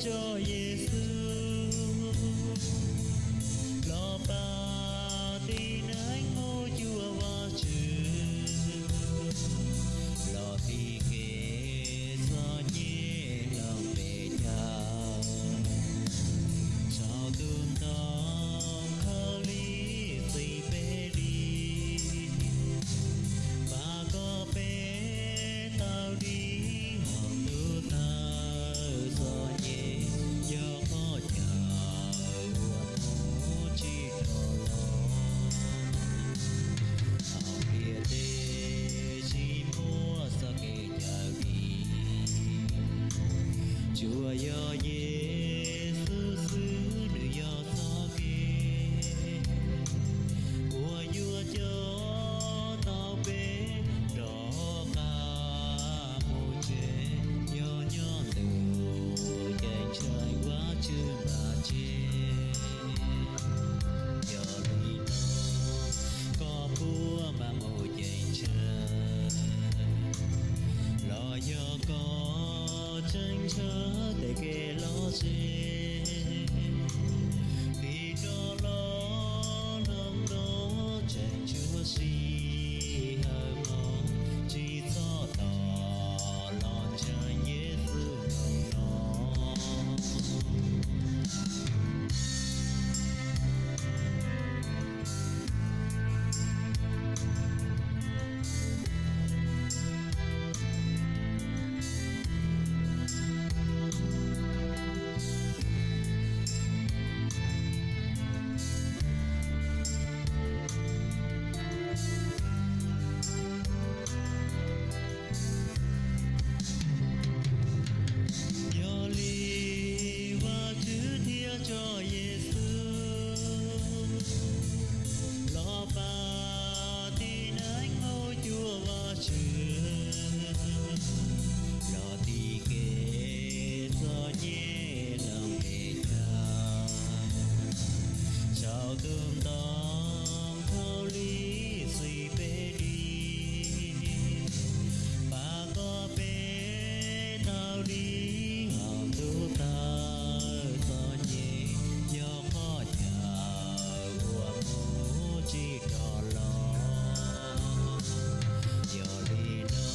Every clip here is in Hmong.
rau Yexus los pab tib neeg mus cuag Vajtswv, los tiv kev txom nyem hloov peb caug, tsaus tus ntoo khaub lig txim peb li, pab kom peb tau dim hauv ntuj tawg txom nyem, yog qhov chaw uas mus tsis rov los. Hauv ntiaj teb tsis muaj txoj kev cawm dim, tsuas yog Yexus xwb nws yog txoj kev uas yuav coj tau peb rov qab mus tsev. Yog nyob ntuj ceeb tsheej Vajtswv npaj tseg, yog li no koj puas mam mus ceeb tsheej, los yog koj tseem ntshaw tej kev lom zem? Tig rov los hnub no, tseem tshuav sij hawm no, tsis txhob tos, los ntseeg Yexus hnub no. Yog li Vajtswv thiaj tso Yexus los pab tib neeg mus cuag Vajtswv, los tiv kev txom nyem hloov peb caug, tsaus tus ntoo khaub lig txim peb li, pab kom peb tau dim hauv ntuj tawg txom nyem, yog qhov chaw uas mus tsis rov los. Yog li no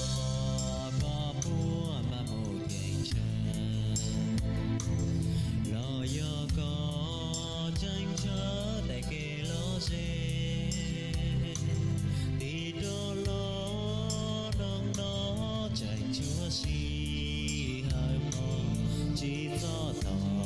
koj puas mam mus ceeb tsheej, los yog koj tseem ntshaw tej kev lom zem? Tig rov los hnub no, tseem tshuav sij hawm no, tsis txhob tos,